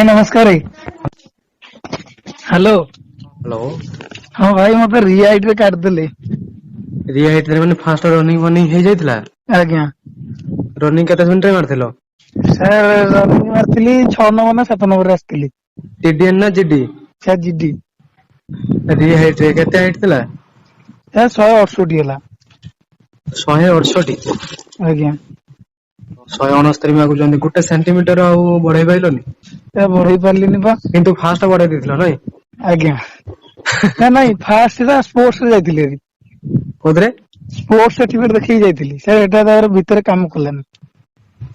ଭାଇ ନମସ୍କାର। Hello. Hello. ହଁ ଭାଇ, ମତେ ରିଆଇଟ ରେ କାଟିଦେଲେ। ରିହାଇଟ ରେ ମାନେ ଫାଷ୍ଟ ରନିଂ ଫନିଂ ହେଇଯାଇଥିଲା? ଆଜ୍ଞା। ରନିଂ କେତେ ମିନିଟ ରେ ମାରିଥିଲ? ସାର୍, ରନିଂ ମାରିଥିଲି 6 ନମ୍ବର ନା 7 ନମ୍ବରରେ ଆସିଥିଲି। ଟିଡିଏନ ନା ଜିଡି? Sir, GD. ରିହାଇଟ ରେ କେତେ ହାଇଟ ଥିଲା? ସାର୍, 168 ହେଲା। 168? ଆଜ୍ଞା। 169 ମାଗୁଛନ୍ତି, ଗୋଟେ ସେଣ୍ଟିମିଟର ଆଉ ବଢେଇ ପାଇଲନି? ସାର୍, ବଢେଇ ପାରିଲିନି ପା। କିନ୍ତୁ ଫାଷ୍ଟ ବଢେଇ ଦେଇଥିଲ ନାଇଁ? ଆଜ୍ଞା, ନା ନାଇଁ, ଫାଷ୍ଟ ଟା ସ୍ପୋର୍ଟସ ରେ ଯାଇଥିଲି ହେରି। କୋଉଥିରେ? ସ୍ପୋର୍ଟସ ସାର୍ଟିଫିକେଟ ଦେଖେଇକି ଯାଇଥିଲି ସାର୍, ଏଟା ତାର ଭିତରେ କାମ କଲାନି।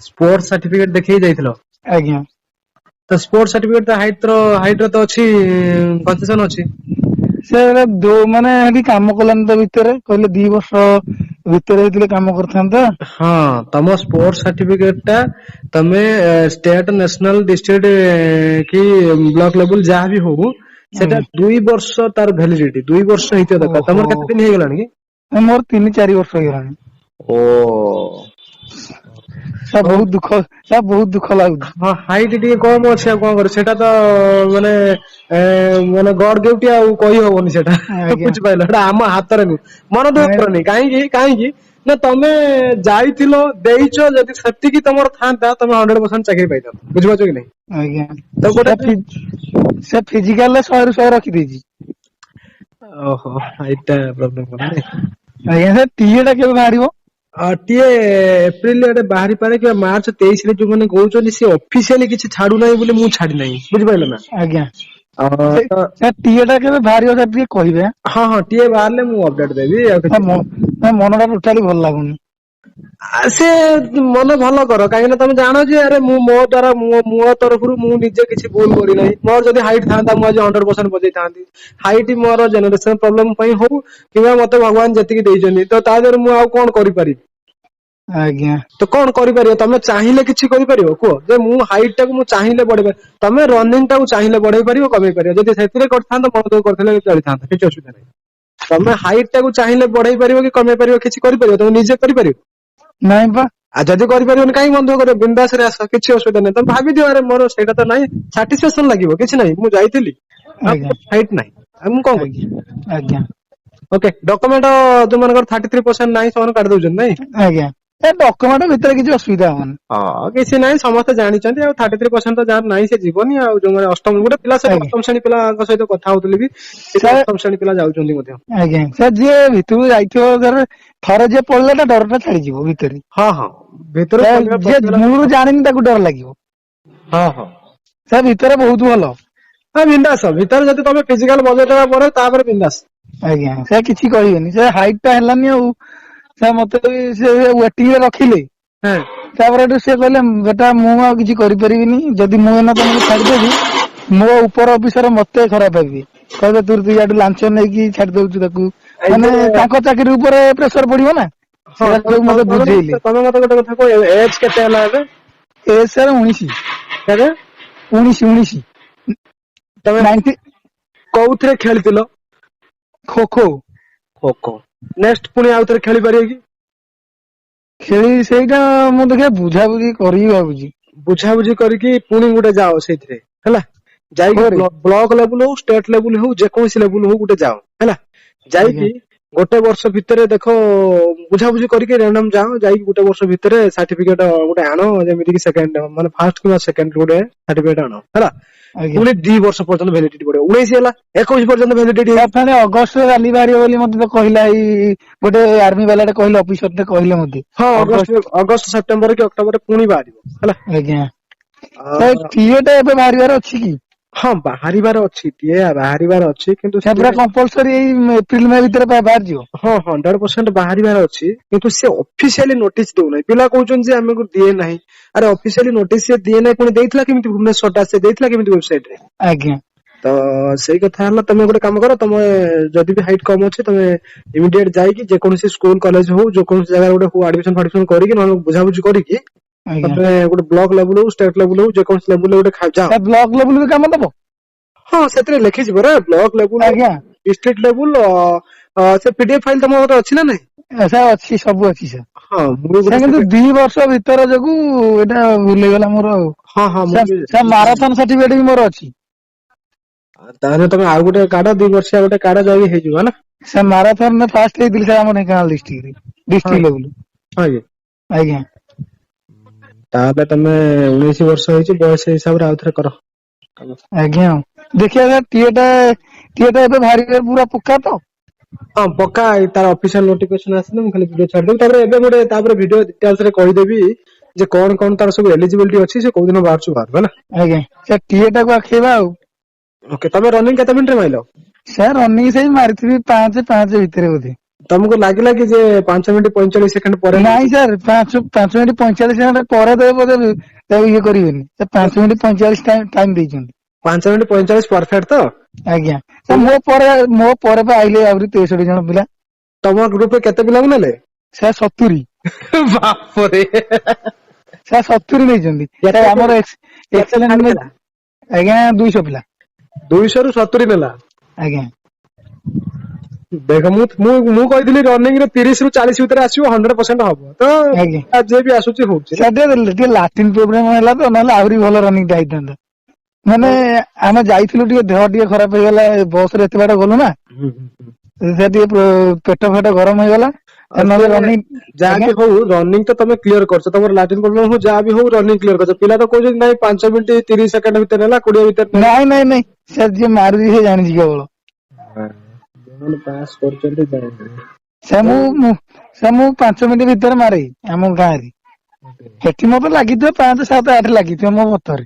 ସ୍ପୋର୍ଟସ ସାର୍ଟିଫିକେଟ ଦେଖେଇ ଯାଇଥିଲ? ଆଜ୍ଞା। ତ ସ୍ପୋର୍ଟସ ସାର୍ଟିଫିକେଟ ତ ହାଇଟ ର ହାଇଟ ର ତ ଅଛି, କନସେସନ ଅଛି। ସେ ମାନେ ସେଠି କାମ କଲାନି ତ, ଭିତରେ କହିଲେ 2 ବର୍ଷ ଭିତରେ ହେଇଥିଲେ କାମ କରିଥାନ୍ତା। ହଁ, ତମ ସ୍ପୋର୍ଟସ ସାର୍ଟିଫିକେଟ ଟା ତମେ ଷ୍ଟେଟ, ନ୍ୟାସନାଲ, ଡିଷ୍ଟ୍ରିକ୍ଟ କି ବ୍ଲକ ଲେବୁଲ ଯାହା ବି ହଉ, ସେଟା 2 ବର୍ଷ ତାର ଭ୍ୟାଲିଡିଟି, 2 ବର୍ଷ ହେଇଥିବା ଦରକାର। ତମର କେତେ ଦିନ ହେଇଗଲାଣି କି? ମୋର 3-4 ବର୍ଷ ହେଇଗଲାଣି। ଓ। ସାର୍, ବହୁତ ଦୁଃଖ ସାର୍, ବହୁତ ଦୁଃଖ ଲାଗୁଛି। ହଁ, ହାଇଟ ଟିକେ କମ ଅଛି, ଆଉ କଣ କରିବ? ସେଟା ତ ମାନେ ମାନେ ଗଡ ଗିଫ୍ଟ, ଆଉ କହି ହବନି ସେଟା। ବୁଝିପାରିଲ? ସେଟା ଆମ ହାତରେ ନୁହଁ। ମନ ଦୁଃଖ କରନି। କାହିଁକି ନା ତମେ ଯାଇଥିଲ, ଦେଇଛ, ଯଦି ସେତିକି ତମର ଥାନ୍ତା ତମେ 100% ଚାକିରି ପାଇଥାନ୍ତ। ବୁଝିପାରୁଛ କି ନାଇଁ? ଆଜ୍ଞା। ତ ଗୋଟେ ସେ ଫିଜିକାଲ ରେ 100ରୁ 100 ରଖିଦେଇଛି। ଓହୋ, ହାଇଟ ଟା ପ୍ରୋବ୍ଲେମ କଲା ନାଇଁ? ଆଜ୍ଞା। ସାର୍, ଟିଏ ଟା କେବେ ବାହାରିବ? ଟିଏ ଏପ୍ରିଲ ଆଡେ ବାହାରି ପାରେ କିମ୍ବା ମାର୍ଚ୍ଚ 23 ରେ। ଯୋଉମାନେ କହୁଛନ୍ତି, ସେ ଅଫିସିଆଲି କିଛି ଛାଡୁନାହିଁ ବୋଲି ମୁଁ ଛାଡି ନାହିଁ, ବୁଝିପାରିଲ ନା? ଆଜ୍ଞା। ସାର୍, ଟିଏ ଟା କେବେ ବାହାରିବ ସାର୍, ଟିକେ କହିବେ? ହଁ, ଟିଏ ବାହାରିଲେ ମୁଁ ଅପଡେଟ ଦେବି ଆଉ କିଛି ମନ ଟା ଟୋଟାଲି ଭଲ ଲାଗୁନି। ସେ ମନ ଭଲ କର, କାହିଁକି ନା ତମେ ଜାଣ ଯେ ଆରେ ମୁଁ ମୋ ଦ୍ଵାରା, ମୋ ମୋ ତରଫରୁ ମୁଁ ନିଜେ କିଛି ଭୁଲ କରିନାହିଁ। ମୋର ଯଦି ହାଇଟ ଥାନ୍ତା, ମୁଁ ଆଜି 100% ବଜେଇଥାନ୍ତି। ହାଇଟ ମୋର ଜେନେରେସନ ପ୍ରୋବ୍ଲେମ ପାଇଁ ହଉ କିମ୍ବା ମତେ ଭଗବାନ ଯେତିକି ଦେଇଛନ୍ତି, ତ ତା ଦେହରେ ମୁଁ ଆଉ କଣ କରିପାରିବି? ତ କଣ କରିପାରିବ? ତମେ ଚାହିଁଲେ କିଛି କରିପାରିବ? କୁହ ଯେ ମୁଁ ହାଇଟ ଟାକୁ ମୁଁ ଚାହିଁଲେ ବଢେଇ ପାରିବି। ତମେ ରନିଂ ଟାକୁ ଚାହିଁଲେ ବଢେଇ ପାରିବ, କମେଇ ପାରିବ। ଯଦି ସେଥିରେ କରିଥାନ୍ତ, ମନ ଦୁଃଖ କରିଥିଲେ ଚଳିଥାନ୍ତା, କିଛି ଅସୁବିଧା ନାହିଁ। ତମେ ହାଇଟ ଟାକୁ ଚାହିଁଲେ ବଢେଇ ପାରିବ କି କମେଇ ପାରିବ? କିଛି କରିପାରିବ? ତମେ ନିଜେ କରିପାରିବ? ନାଇଁ ପା। ଆଉ ଯଦି କରିପାରିବନି, କାହିଁକି ମନ ଦୁଃଖ କରିବ? ବିନ୍ଦାସ ରେ ଆସ, କିଛି ଅସୁବିଧା ନାହିଁ। ତମେ ଭାବିଦିଅ, ଆରେ ମୋର ସେଇଟା ତ ନାହିଁ, ସାଟିସ୍ଫାକ୍ସନ ଲାଗିବ। କିଛି ନାହିଁ, ମୁଁ ଯାଇଥିଲି, ହାଇଟ ନାହିଁ, ଆଉ ମୁଁ କଣ କରିବି? ଆଜ୍ଞା। ଓକେ, ଡକୁମେଣ୍ଟ ଯୋଉମାନଙ୍କର 33% ନାହିଁ, ସେମାନେ କାଢି ଦଉଛନ୍ତି ନାଇଁ? ଆଜ୍ଞା, ଏ ଡକୁମେଣ୍ଟ ଭିତରେ କିଛି ଅସୁବିଧା ହବନି। ହଁ, କିଛି ନାହିଁ, ସମସ୍ତେ ଜାଣିଛନ୍ତି। ଆଉ 33% ତ ଯାହାର ନାହିଁ ସେ ଯିବନି। ଆଉ ଯୋଉମାନେ ଅଷ୍ଟମ, ଗୋଟେ ପିଲା ସହିତ, ଅଷ୍ଟମ ଶ୍ରେଣୀ ପିଲାଙ୍କ ସହିତ କଥା ହଉଥିଲି ବି, ସେ ଅଷ୍ଟମ ଶ୍ରେଣୀ ପିଲା ଯାଉଛନ୍ତି ମଧ୍ୟ। ଆଜ୍ଞା ସାର୍, ଯିଏ ଭିତରକୁ ଯାଇଥିବ, ଥରେ ଯିଏ ପଡିଲା ତା ଡରଟା ଛାଡିଯିବ ଭିତରେ। ହଁ, ଭିତରେ ଯିଏ ମୂଳରୁ ଜାଣିନି ତାକୁ ଡର ଲାଗିବ। ହଁ ହଁ ସାର୍, ଭିତରେ ବହୁତ ଭଲ। ହଁ, ବିନ୍ଦାସ। ଭିତରେ ଯଦି ତମେ ଫିଜିକାଲ ବଜେଇ ଦେବା ପରେ ତାପରେ ବିନ୍ଦାସ। ଆଜ୍ଞା, ସେ କିଛି କହିବେନି। ସେ ହାଇଟ ଟା ହେଲାନି। ଆଉ ସେ ମତେ ବି ସେ ୱେଟିଂ ରେ ରଖିଲେ। ତାପରେ ଏଠୁ ସେ କହିଲେ, ବେଟା, ମୁଁ ଆଉ କିଛି କରିପାରିବିନି। ଯଦି ମୁଁ ଏଇନା ତମକୁ ଛାଡିଦେବି, ମୋ ଉପର ଅଫିସର ମତେ ଖରାପ ଭାବିବେ, କହିବେ ତୁ ତୁ ଇଆଡୁ ଲାଞ୍ଚ ନେଇକି ଛାଡି ଦଉଛୁ ତାକୁ। ମାନେ ତାଙ୍କ ଚାକିରି ଉପରେ ପ୍ରେସର ପଡିବ ନା। ସେଟା ସବୁ ମତେ ବୁଝେଇଲେ। ତମେ ମତେ ଗୋଟେ କଥା କୁହ, ଏଜ କେତେ ହେଲା ଏବେ? Age sir 19। କେତେ? 19, 19। ତମେ 90। କୋଉଥିରେ ଖେଳିଥିଲ? ଖୋ ଖୋ। ଖୋ ଖୋ। ନେକ୍ସଟ ପୁଣି ଆଉ ଥରେ ଖେଳି ପାରିବ କି? ଖେଳି, ସେଇଟା ମୁଁ ଦେଖିବା ବୁଝାବୁଝି କରିବି ଭାବୁଛି। ବୁଝାବୁଝି କରିକି ପୁଣି ଗୋଟେ ଯାଅ ସେଇଥିରେ, ହେଲା? ଯାଇକି ଖୋରେ? ବ୍ଲକ ଲେବୁଲ ହଉ, ଷ୍ଟେଟ ଲେବୁଲ ହଉ, ଯେକୌଣସି ଲେବୁଲ ହଉ, ଗୋଟେ ଯାଅ, ହେଲା? ଯାଇକି ଗୋଟେ ବର୍ଷ ଭିତରେ ଦେଖ, ବୁଝାବୁଝି କରିକି ରାଣ୍ଡମ ଯାଅ, ଯାଇକି ଗୋଟେ ବର୍ଷ ଭିତରେ ସାର୍ଟିଫିକେଟ ଗୋଟେ ଆଣ, ଯେମିତି କି ସେକେଣ୍ଡ, ମାନେ ଫାର୍ଷ୍ଟ କିମ୍ବା ସେକେଣ୍ଡ ଗୋଟେ ସାର୍ଟିଫିକେଟ ଆଣ, ହେଲା? ପୁଣି 2 ବର୍ଷ ପର୍ଯ୍ୟନ୍ତ ଭ୍ୟାଲିଡିଟି ପଡିବ। 19 ହେଲା, 21 ପର୍ଯ୍ୟନ୍ତ ଭ୍ୟାଲିଡିଟି। ଫେଣି ଅଗଷ୍ଟରେ ରାଲି ବାହାରିବ ବୋଲି ମତେ ତ କହିଲା, ଏଇ ଗୋଟେ ଆର୍ମି ବାଲାଟେ କହିଲେ, ଅଫିସର ଟେ କହିଲେ ମତେ। ହଁ, ଅଗଷ୍ଟ, ଅଗଷ୍ଟ, ସେପ୍ଟେମ୍ବର କି ଅକ୍ଟୋବରରେ ପୁଣି ବାହାରିବ, ହେଲା? ଆଜ୍ଞା। ଟିଏ ଟା ଏବେ ବାହାରିବାର ଅଛି କି? ହଁ, ବାହାରିବାର ଅଛି, ଟିଏ ବାହାରିବାର ଅଛି, କିନ୍ତୁ ସେ ପୁରା କମ୍ପଲସରି ଏଇ ଏପ୍ରିଲ ମେ ଭିତରେ ବାହାରିଯିବ? ହଁ, 100% ବାହାରିବାର ଅଛି, କିନ୍ତୁ ସେ ଅଫିସିଆଲି ନୋଟିସ ଦଉନାହିଁ। ପିଲା କହୁଛନ୍ତି ଯେ ଆମକୁ ଦିଏ ନାହିଁ। ଆରେ, ଅଫିସିଆଲି ନୋଟିସ ସେ ଦିଏ ନାହିଁ, ପୁଣି ଦେଇଥିଲା କେମିତି? ଭୁବନେଶ୍ୱର ଟା ସେ ଦେଇଥିଲା କେମିତି ୱେବସାଇଟ ରେ? ତ ସେଇ କଥା ହେଲା, ତମେ ଗୋଟେ କାମ କର, ତମେ ଯଦି ବି ହାଇଟ କମ ଅଛି, ତମେ ଇମିଡିଏଟ ଯାଇକି ଯେକୌଣସି ସ୍କୁଲ କଲେଜ ହଉ, ଯେକୌଣସି ଜାଗାରେ ଗୋଟେ ହଉ, ଆଡମିସନ ଫାଡମିସନ କରିକି, ନହେଲେ ବୁଝାବୁଝି କରିକି ତମେ ଗୋଟେ ବ୍ଲକ ଲେବୁଲ ହଉ, ଷ୍ଟେଟ ଲେବୁଲ ହଉ, ଯେକୌଣସି ଲେବୁଲ ଗୋଟେ ଯାଅ। ବ୍ଲକ ଲେବୁଲ ବି କାମ ଦବ? ହଁ, ସେଥିରେ ଲେଖିଛି ପରା, ବ୍ଲକ ଲେବୁଲ, ଡିଷ୍ଟ୍ରିକ୍ଟ ଲେବୁଲ। ସେ ପିଡିଏଫ ଫାଇଲ ତମ ପାଖରେ ଅଛି ନା ନାଇଁ? ସାର୍ ଅଛି, ସବୁ ଅଛି ସାର୍। ହଁ, ମୁଁ ବି ସାର୍ ଗୋଟେ କିନ୍ତୁ 2 ବର୍ଷ ଭିତର ଯୋଗୁ ଏଇଟା ଭୁଲ ହେଇଗଲା ମୋର ଆଉ। ହଁ ହଁ ମୁଁ ସାର୍ ବି ସାର୍, ମାରାଥନ ସାର୍ଟିଫିକେଟ ବି ମୋର ଅଛି। ତାହେଲେ ତମେ ଆଉ ଗୋଟେ କାଢ, 2 ବର୍ଷିଆ ଗୋଟେ କାଢ, ଯାଇକି ହେଇଯିବ, ହେଲା। ସାର୍, ମାରାଥନ ଫାଷ୍ଟ ହେଇଥିଲି ସାର୍ ଆମ ଢେଙ୍କାନାଳ ଡିଷ୍ଟ୍ରିକ୍ଟରେ, ଡିଷ୍ଟ୍ରିକ୍ଟ ଲେବୁଲ। ହଁ କି? ଆଜ୍ଞା। ତାହେଲେ ତମେ 19 ବର୍ଷ ହେଇଛି, ବୟସ ହିସାବରେ ଆଉ ଥରେ କର। ଆଜ୍ଞା, ଦେଖିବା ସାର୍। ଟିଏଟା ଏବେ ବାହାରିବେ ପୁରା ପକ୍କା ତ? ହଁ, ପକ୍କା। ତାର ଅଫିସିଆଲ ନୋଟିଫିକେସନ ଆସିଲେ ମୁଁ ଖାଲି ଭିଡିଓ ଛାଡିଦେବି। ତାପରେ ଏବେ ଗୋଟେ ତାପରେ ଭିଡିଓ ଡିଟେଲ୍ସ ରେ କହିଦେବି ଯେ କଣ କଣ ତାର ସବୁ ଏଲିଜିବିଲିଟି ଅଛି, ସେ କୋଉ ଦିନ ବାହାରୁଛି ବାହାରୁ, ହେଲା। ଆଜ୍ଞା ସାର୍, ଟିଏ ଟାକୁ ଆଖେଇବା ଆଉ। ଓକେ, ତମେ ରନିଂ କେତେ ମିନିଟରେ ମାଇଲ? ସାର୍, ରନିଂ ସେଇ ମାରିଥିବି 5:05 ଭିତରେ ବୋଧେ। ତମକୁ ଲାଗିଲା କି ଯେ 5 ମିନିଟ 45 ସେକେଣ୍ଡ ପରେ? ନାଇଁ ସାର୍, 5 ମିନିଟ 45 ସେକେଣ୍ଡ ପରେ ଦେବେ ବୋଧେ, ତାକୁ ଇଏ କରିବେନି। ସେ 5 ମିନିଟ 45 ଟାଇମ ଦେଇଛନ୍ତି। 5 ମିନିଟ 45 ପରଫେକ୍ଟ ତ? ଆଜ୍ଞା ସାର୍, ମୋ ପରେ ପା ଆଇଲେ ଆହୁରି 63 ଜଣ ପିଲା। ତମ ଗ୍ରୁପରେ କେତେ ପିଲାଙ୍କୁ ନେଲେ? ସାର୍, 70। ବାପରେ! ସାର୍, 70 ନେଇଛନ୍ତି ସାର୍ ଆମର। ଏକ୍ସେଲେଣ୍ଟ ଆଜ୍ଞା, 200 ପିଲା। 200 ରୁ 70 ନେଲା? ଆଜ୍ଞା। ଦେଖ, ମୁଁ ମୁଁ ମୁଁ କହିଥିଲି ରନିଂ ରେ 30 ରୁ 40 ଭିତରେ ଆସିବ, 100% ହବ ତ। ଯିଏ ବି ଆସୁଛି ହଉଛି। ସାର୍, ଟିକେ ଟିକେ ଲାଟ୍ରିନ୍ ପ୍ରୋବ୍ଲେମ ହେଲା ତ, ନହେଲେ ଆହୁରି ଭଲ ରନିଂ ଟା ହେଇଥାନ୍ତା। ମାନେ ଆମେ ଯାଇଥିଲୁ, ଟିକେ ଦେହ ଟିକେ ଖରାପ ହେଇଗଲା, ବସ ରେ ଏତେ ବାଟ ଗଲୁ ନା, ସେ ଟିକେ ପେଟ ଫେଟ ଗରମ ହେଇଗଲା, ନହେଲେ ରନିଂ ଯାହା ବି ହଉ, ରନିଂ ତ ତମେ କ୍ଲିୟର କରୁଛ। ତମର ଲାଟ୍ରିନ୍ ପ୍ରୋବ୍ଲେମ ହଉ, ଯାହା ବି ହଉ, ରନିଂ କ୍ଲିୟର କରୁଛ। ପିଲା ତ କହୁଛନ୍ତି ନାଇଁ, 5 ମିନିଟ 30 ସେକେଣ୍ଡ ଭିତରେ ନେଲା, 20 ଭିତରେ ନେଲା। ନାଇଁ ନାଇଁ ନାଇଁ ସାର୍, ଯିଏ ମାରୁଛି ସେ ଜାଣିଛି କେବଳ। ଯୋଉମାନେ ପାସ୍ କରୁଛନ୍ତି ଜାଣିଛନ୍ତି। ସାର୍, ମୁଁ 5 ମିନିଟ ଭିତରେ ମାରେ ଆମ ଗାଁରେ। ସେଠି ମତେ ଲାଗିଥିବ 5, 7, 8 ଲାଗିଥିବ ମୋ ମତରେ।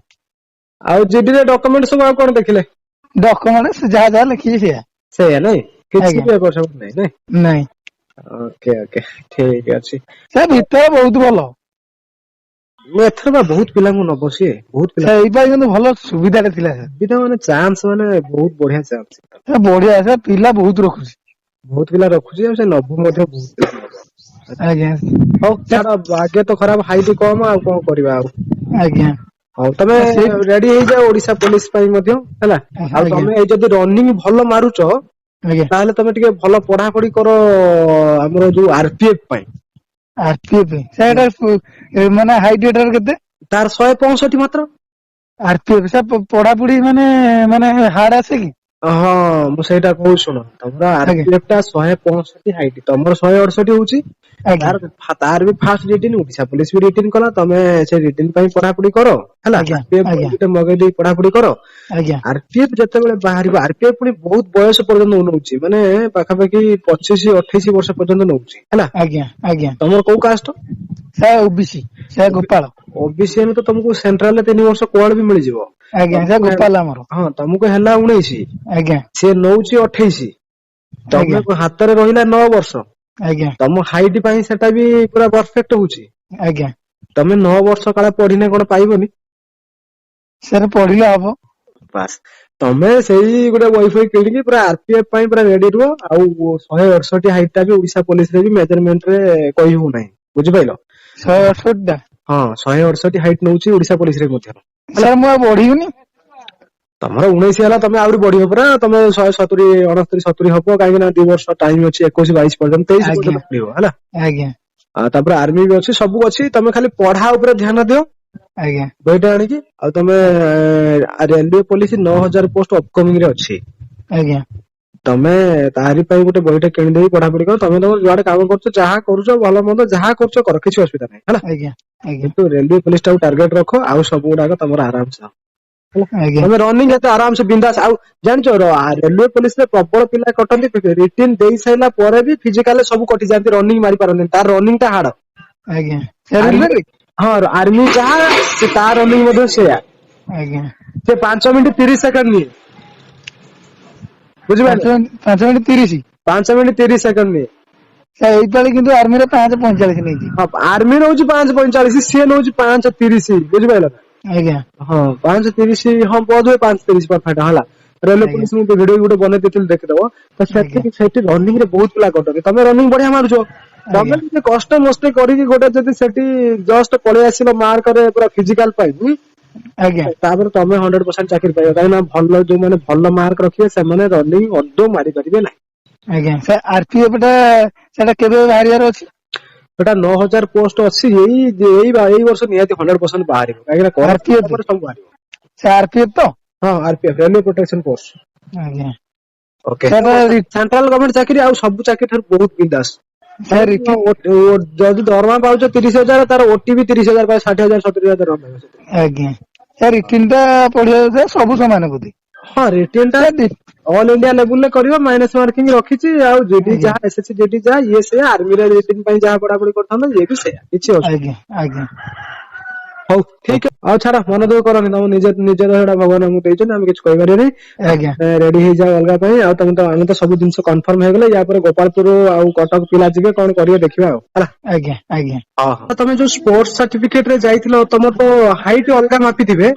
ଆଉ ଜିଡି ରେ ଡକ୍ୟୁମେଣ୍ଟ ସବୁ ଆଉ କଣ ଦେଖିଲେ? ଡକ୍ୟୁମେଣ୍ଟ ଯାହା ଯାହା ଲେଖିଛି ସେଇଆ। ସେଇଆ ନାଇଁ କିଛି ଆଜ୍ଞା। ବି ଏପଟ ସେପଟ ନାଇଁ, ନାଇଁ? ନାଇଁ। ଓକେ ଓକେ, ଠିକ ଅଛି। ସେ ଭିତରେ ବହୁତ ଭଲ। ମୁଁ ଏଥର ବା ବହୁତ ପିଲାଙ୍କୁ ନବ ସିଏ, ବହୁତ ପିଲା। ସାର୍, ଏଇ ପାଇଁ କିନ୍ତୁ ଭଲ ସୁବିଧାଟା ଥିଲା ସାର୍। ସୁବିଧା ମାନେ ଚାନ୍ସ, ମାନେ ବହୁତ ବଢିଆ ଚାନ୍ସ। ସାର୍, ବଢିଆ ସାର୍, ପିଲା ବହୁତ ରଖୁଛି। ବହୁତ ପିଲା ରଖୁଛି ଆଉ ସେ ନବ ମଧ୍ୟ ବହୁତ ପିଲା ନବ। ଆଜ୍ଞା। ହଉ ଛାଡ, ଭାଗ୍ୟ ତ ଖରାପ, ହାଇଟ୍ କମ, ଆଉ କଣ କରିବା ଆଉ। ଆଜ୍ଞା। ହଉ, ତମେ ରେଡି ହେଇଯାଅ ଓଡିଶା ପୋଲିସ ପାଇଁ ମଧ୍ୟ, ହେଲା। ଆଉ ତମେ ଏଇ ଯଦି ରନିଂ ଭଲ ମାରୁଛ, ତାହେଲେ ତମେ ଟିକେ ଭଲ ପଢାପଢି କର ଆମର ଯୋଉ ଆରପିଏଫ ପାଇଁ। ଆରପିଏଫ ସାର୍, ଏଟା ମାନେ ହାଇଟ୍ ଏଟାର କେତେ? ତାର 165 ମାତ୍ର। ଆରପିଏଫ ସାର୍, ପଢାପଢି ମାନେ ମାନେ ହାର୍ଡ ଆସେ କି? ହଁ, ମୁଁ ସେଇଟା କହୁଛି, ଶୁଣ। ତମର ଆରପିଏଫ ଟା 165 ହାଇଟ୍, ତମର 168 ହଉଛି। ତାର ବି ଫାଷ୍ଟ ରିଟିନ୍, ଓଡିଶା ପୋଲିସ ବି ରିଟିନ୍ କଲା। ତମେ ସେ ରିଟିନ୍ ପାଇଁ ପଢାପଢି କର, ହେଲା। ଆରପିଏଫ ଗୋଟେ ମଗେଇ ଦେଇ ପଢାପଢି କର। ଆରପିଏଫ ଯେତେବେଳେ ବାହାରିବ, ଆରପିଏଫ ପୁଣି ବହୁତ ବୟସ ପର୍ଯ୍ୟନ୍ତ ନଉଛି, ମାନେ ପାଖାପାଖି 25-28 ବର୍ଷ ପର୍ଯ୍ୟନ୍ତ ନଉଛି, ହେଲା। ଆଜ୍ଞା ଆଜ୍ଞା ତମର କୋଉ caste? Sir, OBC sir, Gopal. OBC ହେଲେ ତ ତମକୁ ସେଣ୍ଟ୍ରାଲ ରେ 3 ବର୍ଷ କୋହଳ ବି ମିଳିଯିବ। ଆଜ୍ଞା ସାର୍, ଗୋପାଳ ଆମର। ହଁ, ତମକୁ ହେଲା 19। ସେ ନଉଛି 28, ତମେ ହାତରେ ରହିଲା 9 ବର୍ଷ। ତମ ହାଇଟ୍ ପାଇଁ ସେଟା ବି ପୁରା ପରଫେକ୍ଟ ହଉଛି। ତମେ 9 ବର୍ଷ କାଳେ ପଢିନେ କଣ ପାଇବନି? ସାର୍, ପଢିଲେ ହବ। ବାସ୍, ତମେ ସେଇ ଗୋଟେ ବହି ଫହି କିଣିକି ପୁରା ଆରପିଏଫ ପାଇଁ ପୁରା ରେଡି ରୁହ। ଆଉ 168 ହାଇଟ୍ ଟା ବି ଓଡିଶା ପୋଲିସ ରେ ବି ମେଜରମେଣ୍ଟ ରେ କହି ହଉନାହିଁ, ବୁଝିପାରିଲ? 168 ଟା? ହଁ, 168 ହାଇଟ୍ ନଉଛି ଓଡିଶା ପୋଲିସ ରେ ମଧ୍ୟ। ସାର୍, ମୁଁ ଆଉ ବଢିବିନି? ତମର 19 ହେଲା, ତମେ ଆହୁରି ବଢିବ ପୁରା। ତମେ 170, 69, 70 ହବ, କାହିଁକି ନା 2 ବର୍ଷ ଟାଇମ ଅଛି, 21-22 ପର୍ଯ୍ୟନ୍ତ, 23 ପର୍ଯ୍ୟନ୍ତ ବଢିବ, ହେଲା। ଆଉ ତାପରେ ଆର୍ମି ବି ଅଛି, ସବୁ ଅଛି। ତମେ ଖାଲି ପଢା ଉପରେ ଧ୍ୟାନ ଦିଅ ବହିଟା ଆଣିକି। ଆଉ ତମେ ରେଲୱେ ପୋଲିସ 9000 ପୋଷ୍ଟ ଅପକମିଂ ରେ ଅଛି। ତମେ ତାରି ପାଇଁ ଗୋଟେ ବହିଟା କିଣିଦେଇ ପଢାପଢି କର। ତମେ ତମର ଯୁଆଡେ କାମ କରୁଛ, ଯାହା କରୁଛ, ଭଲ ମନ୍ଦ ଯାହା କରୁଛ କର, କିଛି ଅସୁବିଧା ନାହିଁ, ହେଲା। ଆଜ୍ଞା ଆଜ୍ଞା କିନ୍ତୁ ରେଲୱେ ପୋଲିସ ଟାକୁ ଟାର୍ଗେଟ ରଖ, ଆଉ ସବୁ ଗୁଡାକ ତମର ଆରାମସେ ହବ। ତମେ ରନିଂ ଏତେ ଆରାମସେ ବିନ୍ଦାସ। ଆଉ ଜାଣିଛ, ରେଲୱେ ପୋଲିସ ରେ ପ୍ରବଳ ପିଲା କଟନ୍ତି। ରିଟିନ୍ ଦେଇ ସାରିଲା ପରେ ବି ଫିଜିକାଲ ସବୁ କଟି ଯାଆନ୍ତି, ରନିଂ ମାରି ପାରନ୍ତିନି। ତାର ରନିଂ ଟା ହାର୍ଡ। ଆଜ୍ଞା ସାର୍, ରେଲୱେରେ? ହଁ, ଆର୍ମି ଯାହା ସେ ତା ରନିଂ ମଧ୍ୟ ସେୟା। ସେ 5 ମିନିଟ 30 ସେକେଣ୍ଡ ନିଏ, ବୁଝିପାରିଲେ? 5 ମିନିଟ 30? 5 ମିନିଟ 30 ସେକେଣ୍ଡ ନିଏ। ସାର୍, ଏଇପାଳି କିନ୍ତୁ ଆର୍ମିରେ 5:45 ନେଇଛି। ହଁ, ଆର୍ମି ନଉଛି 5:45, ସିଏ ନଉଛି 5:30, ବୁଝିପାରିଲ ନା? ଆଜ୍ଞା। ହଁ, 5:30, ହଁ, ବୋଧ ହୁଏ 5:30 ପରଫେକ୍ଟ ହେଲା। ରେଲୱେ ପୋଲିସ ମୁଁ ଭିଡିଓ ଗୋଟେ ବନେଇ ଦେଇଥିଲି, ଦେଖିଦବ ତ। ସେଠି ରନିଂ ରେ ବହୁତ ପିଲା କଟନ୍ତି। ତମେ ରନିଂ ବଢିଆ ମାରୁଛ। ତମେ ଯଦି କଷ୍ଟ ମଷ୍ଟେ କରିକି ଗୋଟେ ଯଦି ସେଠି ଜଷ୍ଟ ପଳେଇ ଆସିଲ ମାର୍କରେ ପୁରା ଫିଜିକାଲ ପାଇଁ, ତାପରେ ତମେ 100% ଚାକିରି ପାଇବ। କାହିଁକି ନା ଭଲ ଯୋଉମାନେ ଭଲ ମାର୍କ ରଖିବେ, ସେମାନେ ରନିଂ ଅଦୌ ମାରିପାରିବେ ନାହିଁ। ଆଜ୍ଞା ସାର୍, ଆରପିଏଫ ଟା ସେଟା କେବେ ବାହାରିବାର ଅଛି? ସେଟା 9,000 ପୋଷ୍ଟ ଅଛି। ଏଇ ଏଇ ଏଇ ବର୍ଷ ନିହାତି 100% ବାହାରିବ, କାହିଁକି ନା RPF? ପରେ ସବୁ ବାହାରିବ। ସେ ଆରପିଏଫ ତ? ହଁ, ଆରପିଏଫ, ରେଲୱେ ପ୍ରୋଟେକ୍ସନ ଫୋର୍ସ। ଆଜ୍ଞା। ଓକେ। ସାର୍, ସେଣ୍ଟ୍ରାଲ ଗଭର୍ଣ୍ଣମେଣ୍ଟ ଚାକିରି ଆଉ ସବୁ ଚାକିରି ଠାରୁ ବହୁତ ବିନ୍ଦାସ। ସାର୍, ଯଦି ଦରମା ପାଉଛ 30,000, ତାର ଓଟି ବି 30,000 ପାଇ, 60,000 70,000 ଦରମା ପାଇବ ସେଥିରେ। ଆଜ୍ଞା ସାର୍, ରିଟିନ ଟା ପଢିବା ସବୁ ସମାନ ବୋଧେ? ହଁ, ରିଟିନ ଟା ସାର୍, ଅଲ ଇଣ୍ଡିଆ ଲେବୁଲ ରେ କରିବ, ମାଇନସ ମାର୍କିଂ ରଖିଛି। ଆଉ ଜିଡି ଯାହା, ଏସଏସସି ଜିଡି ଯାହା, ଇଏ ସେଇଆ। ଆର୍ମିରେ ରିଟିନ ପାଇଁ ଯାହା ପଢାପଢି କରିଥାନ୍ତ, ଇଏ ବି ସେଇଆ, କିଛି ଅସୁବିଧା ଆଜ୍ଞା ଆଜ୍ଞା ହଉ, ଠିକ। ଆଉ ଛାଡ, ମନ ଦୁଃଖ କରନି। ତମ ନିଜ ନିଜର ସେଟା ଭଗବାନ ଆମକୁ ଦେଇଛନ୍ତି, ଆମେ କିଛି କହିପାରିବାନି। ରେଡି ହେଇଯାଅ ଅଲଗା ପାଇଁ। ଆଉ ତମେ ତ ଆମେ ତ ସବୁ ଜିନିଷ କନଫର୍ମ ହେଇଗଲେ। ୟା ପରେ ଗୋପାଳପୁର ଆଉ କଟକ ପିଲା ଯିବେ, କଣ କରିବେ ଦେଖିବା ଆଉ, ହେଲା। ଆଜ୍ଞା ଆଜ୍ଞା ତମେ ଯୋଉ ସ୍ପୋର୍ଟସ ସାର୍ଟିଫିକେଟ ରେ ଯାଇଥିଲ, ତମର ତ ହାଇଟ ଅଲଗା ମାପିଥିବେ?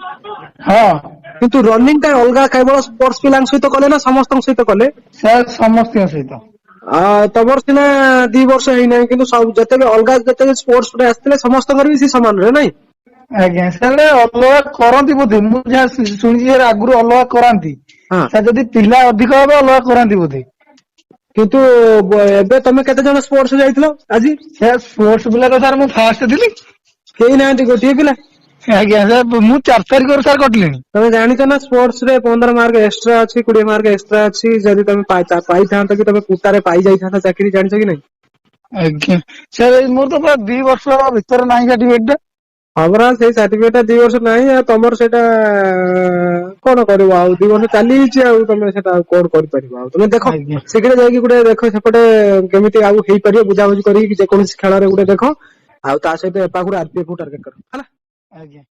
ହଁ। କିନ୍ତୁ ରନିଂ ଟା ଅଲଗା କେବଳ ସ୍ପୋର୍ଟସ ପିଲାଙ୍କ ସହିତ କଲେ ନା ସମସ୍ତଙ୍କ ସହିତ କଲେ? ସାର୍, ସମସ୍ତଙ୍କ ସହିତ। ତମର ସିନା 2 ବର୍ଷ ହେଇନାହିଁ, କିନ୍ତୁ ସବୁ ଯେତେ ବି ଅଲଗା ଯେତେ ସ୍ପୋର୍ଟସ ରେ ଆସିଥିଲେ, ସମସ୍ତଙ୍କର ବି ସେ ସମାନରେ ନାଇଁ? ଆଜ୍ଞା ସାର୍, ଅଲଗା କରନ୍ତି ବୋଧେ। ମୁଁ ଯାହା ଶୁଣିଛି ସାର୍, ଆଗରୁ ଅଲଗା କରାନ୍ତି। ସାର୍, ଯଦି ପିଲା ଅଧିକ ହବେ ଅଲଗା କରାନ୍ତି ବୋଧେ। କିନ୍ତୁ ଏବେ ତମେ କେତେ ଜଣ ସ୍ପୋର୍ଟସ ଯାଇଥିଲ ଆଜି? ସାର୍, ସ୍ପୋର୍ଟସ ପିଲା ତ ସାର୍ ମୁଁ ଫାଷ୍ଟ ଥିଲି। କେହି ନାହାନ୍ତି, ଗୋଟିଏ ପିଲା? ଆଜ୍ଞା ସାର୍, ମୁଁ 4 ତାରିଖରୁ ସାର୍ କଟିଲିଣି। ତମେ ଜାଣିଛ ନା ସ୍ପୋର୍ଟସ ରେ 15 ମାର୍କ ଏକ୍ସଟ୍ରା ଅଛି, 20 ମାର୍କ ଏକ୍ସଟ୍ରା ଅଛି? ଯଦି ତମେ ପାଇଥାନ୍ତ କି ତମେ କୋଟାରେ ପାଇଯାଇଥାନ୍ତ ଚାକିରି, ଜାଣିଛ କି ନାଇଁ? ଆଜ୍ଞା ସାର୍, ମୋର ତ ପୁରା 2 ବର୍ଷ ଭିତରେ ନାହିଁ ସାର୍ଟିଫିକେଟ ଟା। ହଁ ପରା, ସେଇ ସାର୍ଟିଫିକେଟ ଟା 2 ବର୍ଷ ନାହିଁ। ଆଉ ତମର ସେଇଟା କଣ କରିବ? ଆଉ 2 ବର୍ଷ ଚାଲିଯାଇଛି, ଆଉ ତମେ ସେଟା ଆଉ କଣ କରିପାରିବ? ଆଉ ତମେ ଦେଖ, ଶୀଘ୍ର ଯାଇକି ଗୋଟେ ଦେଖ ସେପଟେ କେମିତି ଆଉ ହେଇପାରିବ, ବୁଝାବୁଝି କରିକି ଯେକୌଣସି ଖେଳରେ ଗୋଟେ ଦେଖ। ଆଉ ତା ସହିତ ଏପାଖରୁ ଆରପିଏଫ କୁ ଟାର୍ଗେଟ କର, ହେଲା। ଆଜ୍ଞା।